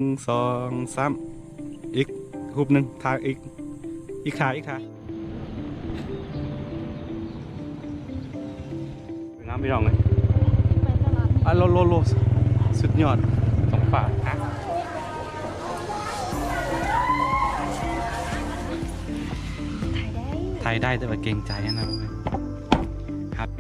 ງ ສອງ ສາມ ອີກຮູບໜຶ່ງ ຖ່າຍອີກ ອີກ ຖ່າຍອີກ ຖ່າຍ ງາມພີ່ນ້ອງເອີຍ ໄປຕະຫຼາດນີ້ ອາ ໂລ ໂລ ໂລ ສຸດຍອດ ທ້ອງຟ້າ ຮະ ຖ່າຍໄດ້ ຖ່າຍໄດ້ ແຕ່ວ່າເກງໃຈນະ ຄັບ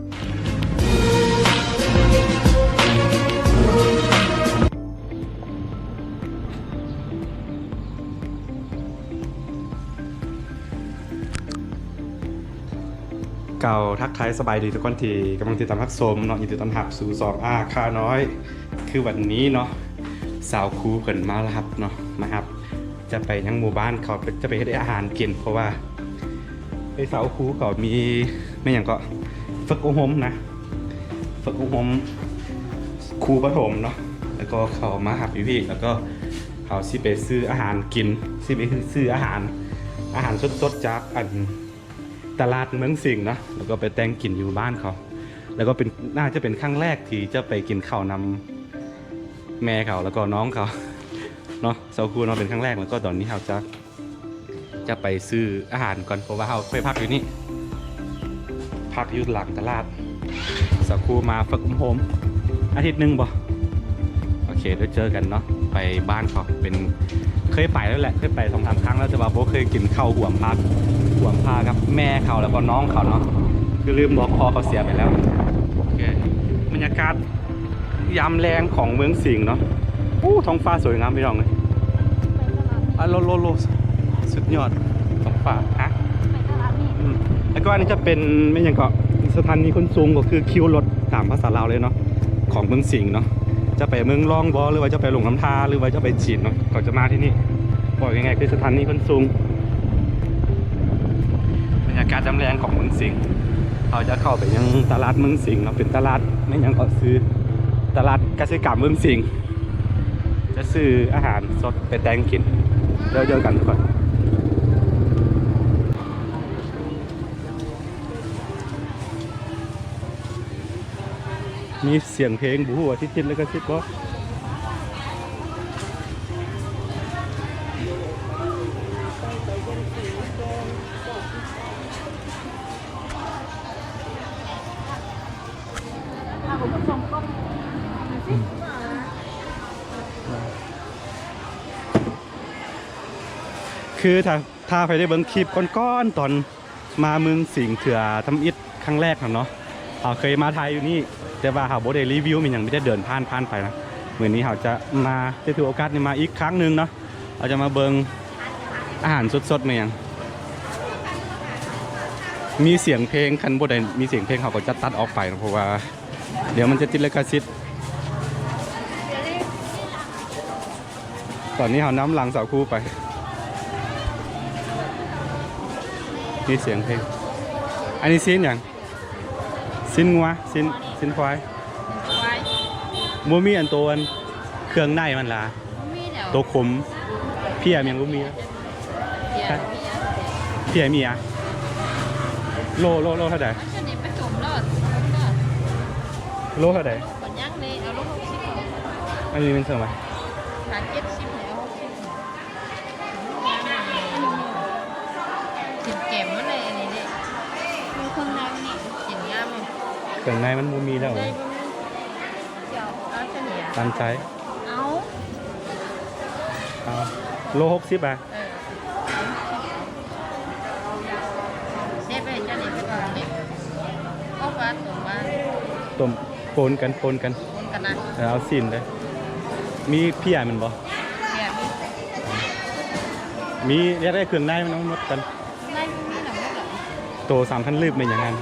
ກ່າວທັກທາຍສະບາຍດີທຸກຄົນທີ່ກຳລັງຕິດຕາມຮັບຊົມເນາະ ຍິນດີຕ້ອນຮັບສູ່ຊ່ອງອາຄານ້ອຍ ຄືວັນນີ້ເນາະ ສາວຄູເພິ່ນມາຮັບເນາະ ມາຮັບ ຈະໄປຍັງໝູ່ບ້ານເຂົາ ຈະໄປເຮັດອາຫານກິນ ເພາະວ່າໄອ້ສາວຄູເຂົາມີ ແມ່ນຫຍັງເກາະ ຝຶກອົບຮົມນະ ຝຶກອົບຮົມຄູປະຖົມເນາະ ແລ້ວກໍເຂົາມາຮັບຢູ່ພີ້ ແລ້ວກໍເຮົາຊິໄປຊື້ອາຫານກິນ ຊິໄປຊື້ອາຫານ ອາຫານສົດໆຈາກອັນຕະຫຼາດເມືອງສິງເນາະ ແລ້ວກໍໄປແຕ່ງກິນຢູ່ບ້ານເຂົາ ແລ້ວກໍເປັນ ໜ້າຈະເປັນຄັ້ງແລກທີ່ຈະໄປກິນເຂົ້ານຳແມ່ເຂົາ ແລ້ວກໍນ້ອງເຂົາເນາະ ສາວຄູເນາະ ເປັນຄັ້ງແລກ ແລ້ວກໍຕອນນີ້ເຮົາຈະ ຈະໄປຊື້ອາຫານກ່ອນ ເພາະວ່າເຮົາໄປພັກຢູ່ນີ້ ພັກຢູ່ຫຼັງຕະຫຼາດ ສາວຄູມາຝຶກອົບຮົມອາທິດໜຶ່ງບໍ່ ໂອເຄ ດຽວເຈີກັນເນາະ ໄປບ້ານເຂົາ ເປັນ ເຄີຍໄປແລ້ວແຫຼະ ເຄີຍໄປສອງສາມຄັ້ງແລ້ວ ແຕ່ວ່າບໍ່ເຄີຍກິນເຂົ້າຮ່ວມພາ ຮ່ວມພາກັບແມ່ເຂົາ ແລ້ວກໍນ້ອງເຂົາເນາະ ຄືລືມບອກພໍ່ເຂົາເສຍໄປແລ້ວ ໂອເຄ ບັນຍາກາດ ຍາມແລງຂອງເມືອງສິງເນາະ ໂອ້ ທ້ອງຟ້າສວຍງາມພີ່ນ້ອງເອີຍ ອາ ໂລ ໂລ ໂລ ສຸດຍອດ ທ້ອງຟ້າ ຮະ ອືມ ແລ້ວກໍອັນນີ້ຈະເປັນ ແມ່ນຫຍັງເກາະ ສະຖານີຂົນສົ່ງ ກໍຄືຄິວລົດຕາມພາສາລາວເລີຍເນາະ ຂອງເມືອງສິງເນາະ ຈະໄປເມືອງລອງບໍ ຫຼືວ່າຈະໄປຫຼວງນ້ຳທາ ຫຼືວ່າຈະໄປຈີນເນາະ ເຂົາຈະມາທີ່ນີ້ ເວົ້າງ່າຍໆ ຄືສະຖານີຂົນສົ່ງ ບັນຍາກາດຍາມແລງຂອງເມືອງສິງ ເຮົາຈະເຂົ້າໄປຍັງຕະຫຼາດເມືອງສິງເນາະ ເປັນຕະຫຼາດ ແມ່ນຫຍັງເກາະ ຊື່ຕະຫຼາດກະສິກຳເມືອງສິງ ຈະຊື້ອາຫານສົດໄປແຕ່ງກິນ ດຽວເຈີກັນທຸກຄົນ ມີສຽງເພງ ບໍ່ຮູ້ວ່າຕິດລິຂະສິດບໍ່? ຄືຖ້າ ຖ້າໃຜໄດ້ເບິ່ງຄລິບກ່ອນໆ ຕອນມາເມືອງສິງເທື່ອທຳອິດຄັ້ງແລກຫັ້ນເນາະ ເຮົາເຄີຍມາຖ່າຍຢູ່ນີ້ ແຕ່ວ່າເຮົາບໍ່ໄດ້ຣີວິວອີ່ຫຍັງ ມີແຕ່ເດີນຜ່ານໆໄປນະ ມື້ນີ້ເຮົາຈະມາ ຈະຖືໂອກາດນີ້ມາອີກຄັ້ງໜຶ່ງເນາະ ເຮົາຈະມາເບິ່ງອາຫານສົດໆ ແມ່ນຫຍັງ ມີສຽງເພງ ຄັນບໍ່ໄດ້ມີສຽງເພງ ເຮົາກໍຈະຕັດອອກໄປເນາະ ເພາະວ່າດຽວມັນຈະຕິດລິຂະສິດ. ຕອນນີ້ເຮົານຳຫຼັງສາວຄູໄປ ມີສຽງເພງ ອັນນີ້ຊີ້ນຫຍັງ? ຊີ້ນງົວ ຊີ້ນ ຊີ້ນຄວາຍ ຄວາຍ ບໍ່ມີອັນໂຕ ອັນເຄື່ອງໃນມັນລະ ບໍ່ມີແລ້ວ ໂຕຂົມ ເພຍມັນຍັງບໍ່ມີ ເພຍ ເພຍມີອະ ໂລ ໂລ ໂລເທົ່າໃດ? ໂລເທົ່າໃດ? ຍັງເລີຍ ເອົາໂລຫົກສິບ ອັນນີ້ແມ່ນເທົ່າໃດ? ຂາຍເຈັດສິບ ໃຫ້ເອົາຫົກສິບ ກິນແກມມັນເລີຍ ອັນນີ້ເດ້ ມີເຄື່ອງໃນມັນນີ້ ກິນງາມເລີຍ ເຄື່ອງໃນມັນບໍ່ມີແລ້ວ ໃນບໍ່ມີ ເອົາຊະນີ້ ຕາມໃຈ ເອົາ ເອົາ ໂລຫົກສິບ ອ່ະ ເອີ ເຊຟເອີຍ ເຈົ້ານີ້ເປັນຄົນເກັບ ເອົາປາຕົ້ມມາ ຕົ້ມ ປົນກັນ ປົນກັນ ປົນກັນນະ ເອີ ເອົາຊີ້ນເດີ້ ມີເພຍແມ່ນບໍ່? ເພຍມີ ມີ ຢາກໄດ້ເຄື່ອງໃນມັນ ເອົາໝົດກັນ ໃນບໍ່ມີນະ ໝົດລະ ໂຕສາມພັນ ລືບແມ່ນຫຍັງຫັ້ນ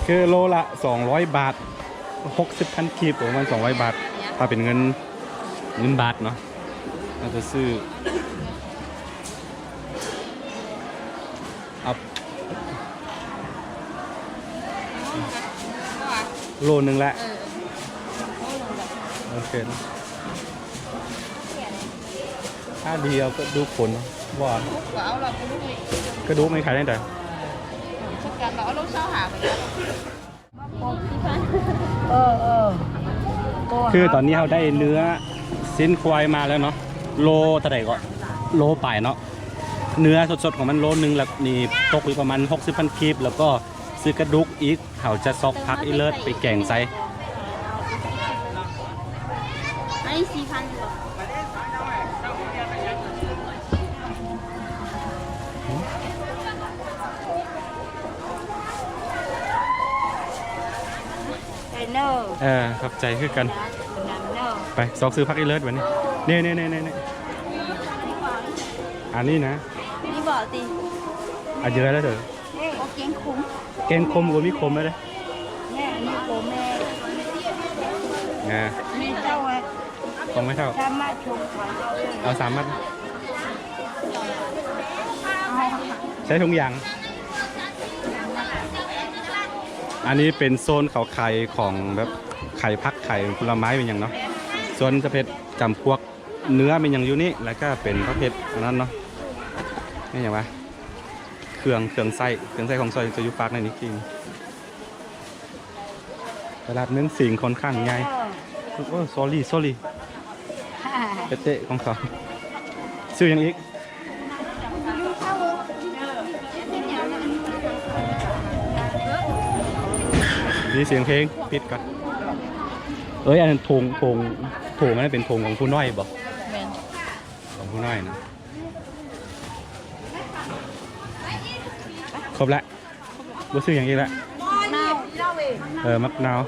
ຄືໂລລະສອງຮ້ອຍບາດ ຫົກສິບພັນກີບ ປະມານສອງຮ້ອຍບາດ ຖ້າເປັນເງິນ ເງິນບາດເນາະ ເຮົາຈະຊື້ ເອົາ ໂລໜຶ່ງແຫຼະ ເອີ ໂອເຄ ຖ້າດີເອົາກະດູກຄົນ ບໍ່ ກະເອົາລະ ກະດູກນີ້ ກະດູກນີ້ຂາຍຈັ່ງໃດ? ຄືກັນ ເອົາໂລຊາວຫ້າໄປ ເອີ ເອີ ຄືຕອນນີ້ເຮົາໄດ້ເນື້ອ ຊີ້ນຄວາຍມາແລ້ວເນາະ ໂລເທົ່າໃດເກາະ? ໂລປາຍເນາະ ເນື້ອສົດໆຂອງມັນໂລໜຶ່ງ ແລ້ວນີ້ຕົກຢູ່ປະມານຫົກສິບພັນກີບ ແລ້ວກໍຊື້ກະດູກອີກ ເຮົາຈະຊອກຜັກອີເລີດໄປແກງໃສ່. ອັນນີ້ສີ່ພັນ. ເອີ ຂອບໃຈຄືກັນ. ໄປຊອກຊື້ຜັກອີເລີດບັດນີ້. ນີ້ໆໆໆ ອັນນີ້ນະ ນີ້ບໍ່ຕິ ອັນເດີແລ້ວເດີ. ແກງຂົມ ແກງຂົມກໍມີຂົມແລ້ວເດ້. ນີ້ ອັນນີ້ຂົມແມ່ ອ່າ ແມ່ເຈົ້າ ຂອງແມ່ເຖົ້າ ສາມາດຊົງຂອງເຮົາເລີຍ ເອົາສາມມັດ ໃສ່ຖົງຢາງ. ອັນນີ້ເປັນໂຊນເຂົາຂາຍຂອງແບບ ຂາຍຜັກ ຂາຍຜົນລະໄມ້ ເປັນຫຍັງເນາະ ສ່ວນຈະເປັນຈຳພວກເນື້ອ ເປັນຫຍັງຢູ່ນີ້ ແລ້ວກໍເປັນປະເພດອັນນັ້ນເນາະ ແມ່ນຫຍັງວະ ເຄື່ອງ ເຄື່ອງໃຊ້ ເຄື່ອງໃຊ້ຂອງຊອຍຈະຢູ່ຟາກໃນນີ້. ຕະຫຼາດເມືອງສິງຂ້ອນຂ້າງໃຫຍ່. ໂອ້ sorry sorry ເຕະໆຂອງເຂົາ. ຊື້ຫຍັງອີກ? ມີສຽງເພງ ປິດກ່ອນ. ເອີຍ ອັນນັ້ນຖົງ ຖົງ ຖົງອັນນັ້ນເປັນຖົງຂອງຜູ້ນ້ອຍບໍ່? ແມ່ນ ຂອງຜູ້ນ້ອຍນະ. ຄົບລະ. ບໍ່ຊື້ຫຍັງອີກລະ. ໝາກນາວ ເອີ ໝາກນາວ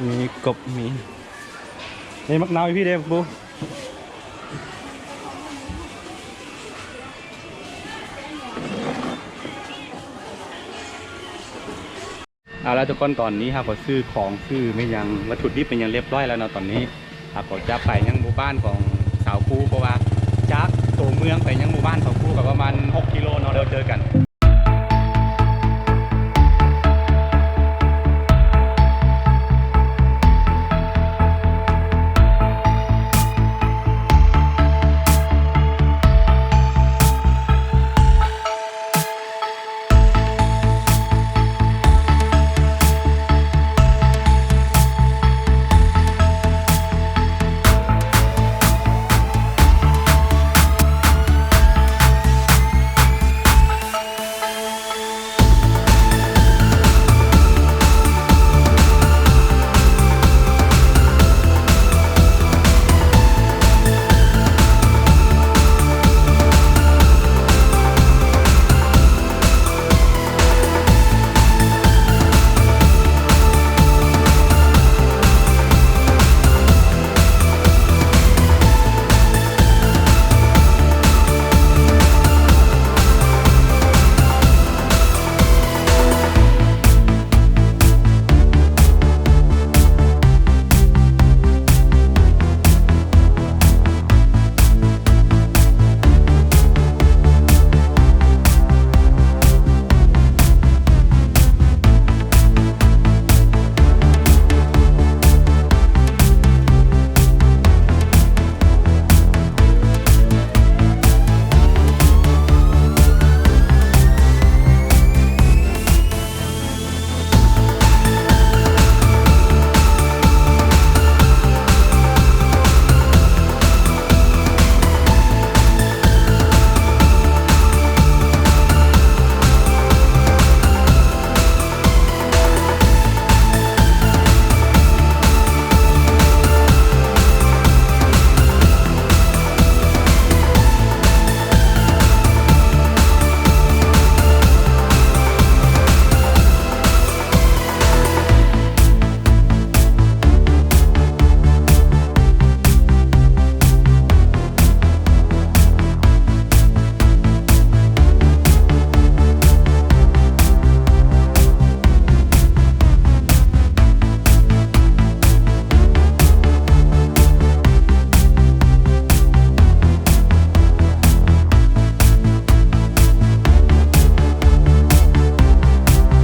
ມີກົບ ມີ ນີ້ໝາກນາວຢູ່ພີ້ເດ້ ປູ. ເອົາລະທຸກຄົນ ຕອນນີ້ເຮົາກໍຊື້ຂອງ ຊື້ແມ່ນຫຍັງ ວັດຖຸດິບແມ່ນຫຍັງລຽບຮ້ອຍແລ້ວເນາະ. ຕອນນີ້ເຮົາກໍຈະໄປຍັງໝູ່ບ້ານຂອງສາວຄູ ເພາະວ່າຈາກຕົວເມືອງໄປຍັງໝູ່ບ້ານສາວຄູກໍປະມານຫົກກິໂລເນາະ. ດຽວເຈີກັນ.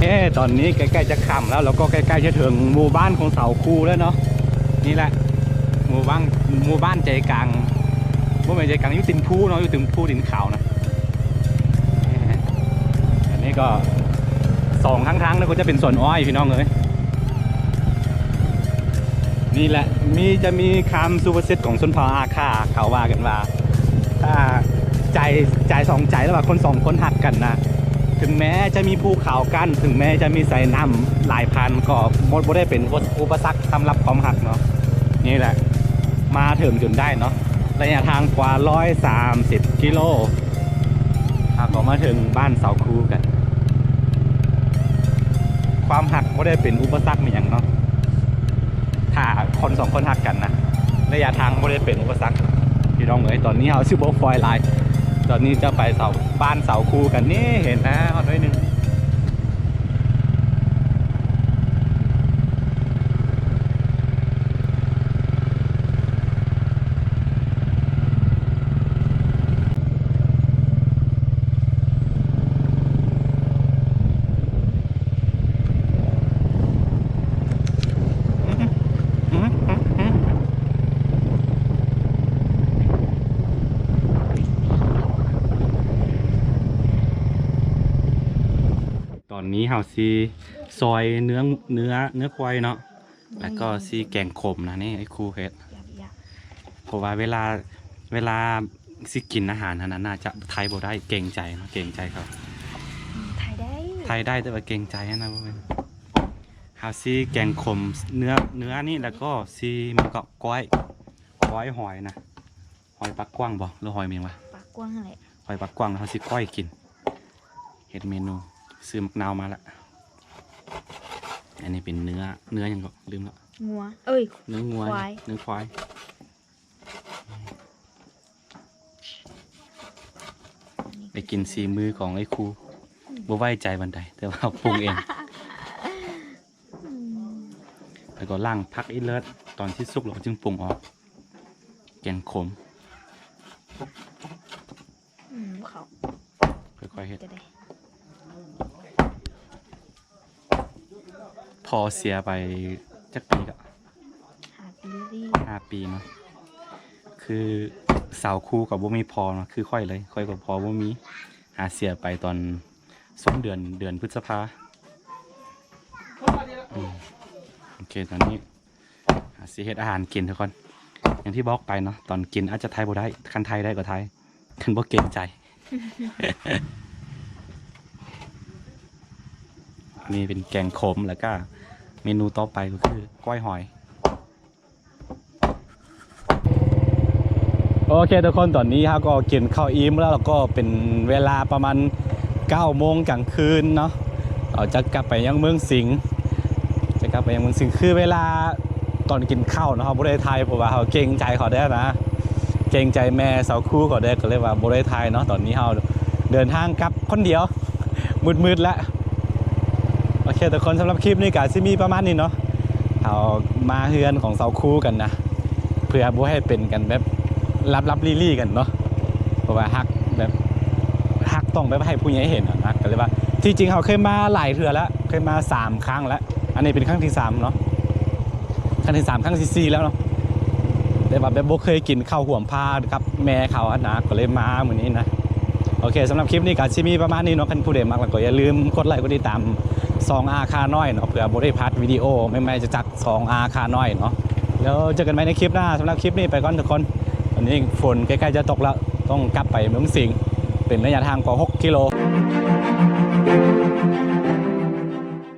ເອີ ຕອນນີ້ໃກ້ໆຈະຄ່ຳແລ້ວ ແລ້ວກໍໃກ້ໆຈະເຖິງໝູ່ບ້ານຂອງສາວຄູແລ້ວເນາະ. ນີ້ແຫຼະ ໝູ່ບ້ານ ໝູ່ບ້ານໃຈກາງ ບໍ່ແມ່ນໃຈກາງ ຢູ່ຕີນພູເນາະ ຢູ່ຕີນພູ ຕີນຂາວນະ. ອັນນີ້ກໍສອງຂ້າງທາງນີ້ກໍຈະເປັນສວນອ້ອຍ ພີ່ນ້ອງເອີຍ. ນີ້ແຫຼະ ມີ ຈະມີຄຳສຸພາສິດຂອງຊົນເຜົ່າອາຂ່າ ເຂົາວ່າກັນວ່າ ຖ້າໃຈ ໃຈສອງໃຈ ຫຼືວ່າຄົນສອງຄົນຮັກກັນນະ ເຖິງແມ້ຈະມີພູເຂົາກັ້ນ ເຖິງແມ້ຈະມີສາຍນ້ຳຫຼາຍພັນ ກໍບໍ່ ບໍ່ໄດ້ເປັນອຸປະ ອຸປະສັກສຳລັບຄວາມຮັກເນາະ. ນີ້ແຫຼະ ມາເຖິງຈົນໄດ້ເນາະ ໄລຍະທາງກວ່າຮ້ອຍສາມສິບກິໂລ ເຮົາກໍມາເຖິງບ້ານເສົາຄູກັນ. ຄວາມຮັກບໍ່ໄດ້ເປັນອຸປະສັກອີ່ຫຍັງເນາະ ຖ້າຄົນສອງຄົນຮັກກັນນະ ໄລຍະທາງບໍ່ໄດ້ເປັນອຸປະສັກ. ພີ່ນ້ອງເອີຍ ຕອນນີ້ເຮົາຊິບໍ່ຟອຍຫຼາຍ ຕອນນີ້ຈະໄປເສົາ ບ້ານເສົາຄູກັນນີ້ ເຫັນນະ ຮອດໜ້ອຍໜຶ່ງ. ຕອນນີ້ເຮົາຊິຊອຍເນື້ອ ເນື້ອ ເນື້ອຄວາຍເນາະ ແລ້ວກໍຊິແກງຂົມນະ ນີ້ໄອ້ຄູເຮັດ. ເພາະວ່າເວລາ ເວລາຊິກິນອາຫານຫັ້ນນະ ໜ້າຈະຖ່າຍບໍ່ໄດ້ ເກງໃຈເນາະ ເກງໃຈເຂົາ. ອືມ ຖ່າຍໄດ້ ຖ່າຍໄດ້ ແຕ່ວ່າເກງໃຈຫັ້ນນະ ບໍ່ແມ່ນ. ເຮົາຊິແກງຂົມເນື້ອ ເນື້ອນີ້ ແລ້ວກໍຊິມັນກໍກ້ອຍ ກ້ອຍຫອຍນະ ຫອຍປາກກວ້າງບໍ່ ຫຼືຫອຍແມ່ນຫຍັງວະ? ປາກກວ້າງຫັ້ນແຫຼະ ຫອຍປາກກວ້າງ ເຮົາຊິກ້ອຍກິນ ເຮັດເມນູ. ຊື້ໝາກນາວມາລະ. ອັນນີ້ເປັນເນື້ອ ເນື້ອຫຍັງກໍລືມລະ ງົວ ເອີຍ ເນື້ອງົວ ຄວາຍ ເນື້ອຄວາຍ. ໄດ້ກິນສີມືຂອງໄອ້ຄູ ບໍ່ໄວ້ໃຈປານໃດ ແຕ່ວ່າປຸງເອງ. ອືມ ແລ້ວກໍລ້າງຜັກອີເລີດ ຕອນທີ່ສຸກແລ້ວກໍຈຶ່ງປຸງອອກ ແກງຂົມ. ອືມ ເຂົ້າ ຄ່ອຍໆເຮັດ. ຈະໄດ້ ພໍ່ເສຍໄປຈັກປີກະ? ຫ້າປີ ຫ້າປີເນາະ. ຄືສາວຄູກໍບໍ່ມີພໍ່ເນາະ ຄືຂ້ອຍເລີຍ ຂ້ອຍກໍພໍ່ບໍ່ມີ ຫາເສຍໄປຕອນ ຊ່ວງເດືອນ ເດືອນພຶດສະພາ. ອືມ ໂອເຄ ຕອນນີ້ຫາຊິເຮັດອາຫານກິນທຸກຄົນ. ຢ່າງທີ່ບອກໄປເນາະ ຕອນກິນອາດຈະຖ່າຍບໍ່ໄດ້ ຄັນຖ່າຍໄດ້ກໍຖ່າຍ ຄັນບໍ່ເກງໃຈ. ນີ້ເປັນແກງຂົມ ແລ້ວກະເມນູຕໍ່ໄປກໍຄືກ້ອຍຫອຍ. ໂອເຄທຸກຄົນ ຕອນນີ້ເຮົາກໍກິນເຂົ້າອີ່ມແລ້ວ ແລ້ວກໍເປັນເວລາປະມານເກົ້າໂມງກາງຄືນເນາະ. ເຮົາຈະກັບໄປຍັງເມືອງສິງ ຈະກັບໄປຍັງເມືອງສິງ. ຄືເວລາຕອນກິນເຂົ້າເນາະ ເຮົາບໍ່ໄດ້ຖ່າຍ ເພາະວ່າເຮົາເກງໃຈເຂົາແດ່ນະ ເກງໃຈແມ່ສາວຄູເຂົາແດ່ ກໍເລີຍວ່າບໍ່ໄດ້ຖ່າຍເນາະ. ຕອນນີ້ເຮົາເດີນທາງກັບຄົນດຽວ ມືດໆແລ້ວ. ໂອເຄທຸກຄົນ ສຳລັບຄລິບນີ້ກໍຊິມີປະມານນີ້ເນາະ. ເຮົາມາເຮືອນຂອງສາວຄູກັນນະ ເພື່ອບໍ່ໃຫ້ເປັນກັນແບບລັບໆລີ້ໆກັນເນາະ ເພາະວ່າຮັກແບບ ຮັກຕ້ອງແບບໃຫ້ຜູ້ໃຫຍ່ເຫັນນະ. ກໍເລີຍວ່າ ທີ່ຈິງເຮົາເຄີຍມາຫຼາຍເທື່ອແລ້ວ ເຄີຍມາສາມຄັ້ງແລ້ວ ອັນນີ້ເປັນຄັ້ງທີສາມເນາະ ຄັ້ງທີສາມ ຄັ້ງທີສີ່ແລ້ວເນາະ ແຕ່ວ່າແບບບໍ່ເຄີຍກິນເຂົ້າຮ່ວມພາກັບແມ່ເຂົາຫັ້ນນະ ກໍເລີຍມາມື້ນີ້ນະ. ໂອເຄ ສຳລັບຄລິບນີ້ກໍຊິມີປະມານນີ້ເນາະ. ຄັນຜູ້ໃດມັກແລ້ວກໍຢ່າລືມກົດໄລກ໌ ກົດຕິດຕາມຊ່ອງອາຄານ້ອຍເນາະ ເພື່ອບໍ່ໄດ້ພາດວິດີໂອໃໝ່ໆຈາກຊ່ອງອາຄານ້ອຍເນາະ. ແລ້ວເຈີກັນໃໝ່ໃນຄລິບໜ້າ. ສຳລັບຄລິບນີ້ໄປກ່ອນທຸກຄົນ ຕອນນີ້ຝົນໃກ້ໆຈະຕົກແລ້ວ ຕ້ອງກັບໄປເມືອງສິງ ເປັນໄລຍະທາງກວ່າຫົກກິໂລ.